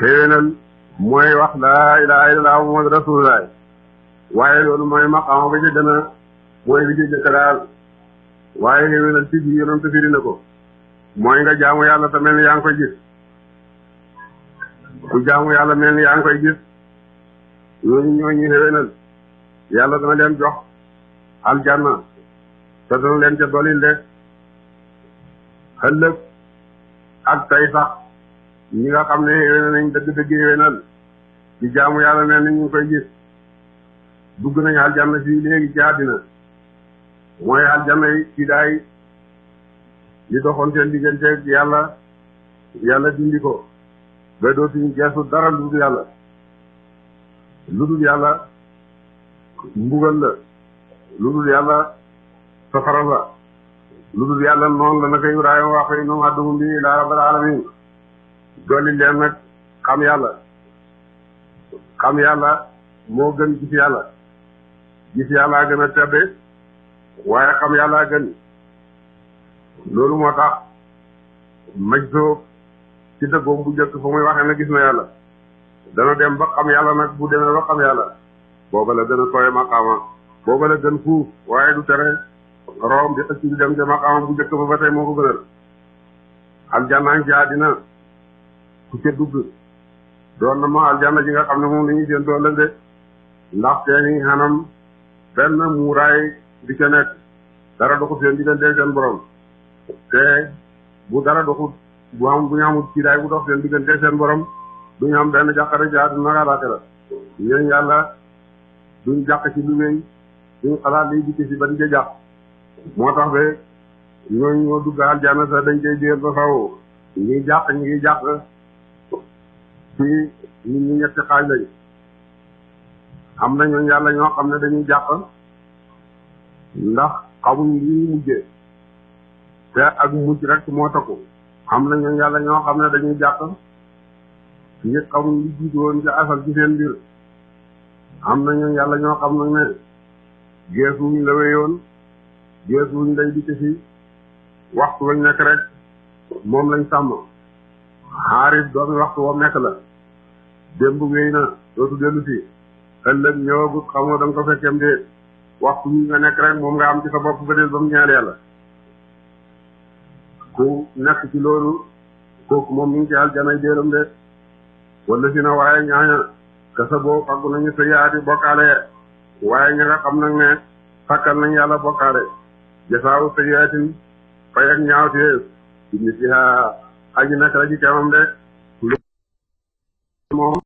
xéwénal mooy wax laa ilaha illallah muhammad rasulullah waaye loolu mooy maqaama ba ca gën a mooy li ci jëkk daal waaye xéwénal ci bi yonent firi na ko mooy nga jaamu yàlla te mel ni yaa ngi koy gis ku jaamu yàlla mel ni yaa ngi koy gis ñooñu xéwénal yàlla dana leen jox aljanna te dana leen ca dolil de ëllëg ak tey sax ñi nga xam ne xéwénal nañ dëgg-dëgg xéwénal ci jaamu yàlla mel ni ñu ngi koy gis dugg nañ aljanna fii léegi ci àddina mooy aljanna yi ci daay li doxoon seen digganteeg yàlla dindi ko ba dootuñu geesu dara lu dul yàlla mbugal la lu dul yàlla safara la lu dul yàlla noonu la naka Ibrahima wax yi noonu addumum bi ilaa rabbil alamin dolli leen nag xam yàlla moo gën gis yàlla gën a tedde waaye xam yàlla gën loolu moo tax maj soo ci dëggoom bu jëkk fa muy waxee na gis na yàlla dana dem ba xam yàlla nag bu demee ba xam yàlla booba la gën a tooye maqaama booba la gën fuuf waaye du tere room di xëcc di dem ca maqaama bu jëkk ba tey moo ko gënal aljanna ci àddina ku ca dugg doon na ma aljanna ji nga xam ne moom la ñuy seen tool de ndax seeni xanam benn muuraay di ca nekk dara doxut seen diggante seen borom te bu dara doxut bu ñu amul kiiraay bu dox seen diggante seen borom duñu am benn jàqare ci àddina ak àllaaxira ñooñu yàlla duñ jàq ci lu wéy duñ xalaat liy dikki si ba di ca jàq moo tax ba ñooñu ñoo dugg aljanna sax dañ koy biir ba faw ñi jàq ci nit ñi ñetti xaaj lañ am na ñooñu yàlla ñoo xam ne dañuy jàq ndax xamuñ li mujjee te ak mujj rek moo takku am na ñooñu yàlla ñoo xam ne dañuy jàq ñi xamuñ li jiitu woon ci asal ci seen mbir am na ñooñu yàlla ñoo xam nag ne geesuwuñ la wéyoon geesuwuñ lay dikk si waxtu wañ nekk rek moom lañ sàmm xaaris doomi waxtu wam nekk la démb wéy na dootu dellu si ëllëg ñëwagut xamoo da nga ko fekkem de waxtu wi nga nekk rek moom nga am ci sa bopp ba del ba mu ñeel yàlla ku nekk ci loolu kooku moom mi ngi ci aljanay déeram de wala si na waaye ñaaña kasa boo faggu nañu sa yaati bokkaale waaye ña nga xam nag ne sàkkal nañ yàlla bokkaale jasaawu sa yaatin fay ak ñaawteef ci nit yi aji nekk la ci kemam de moom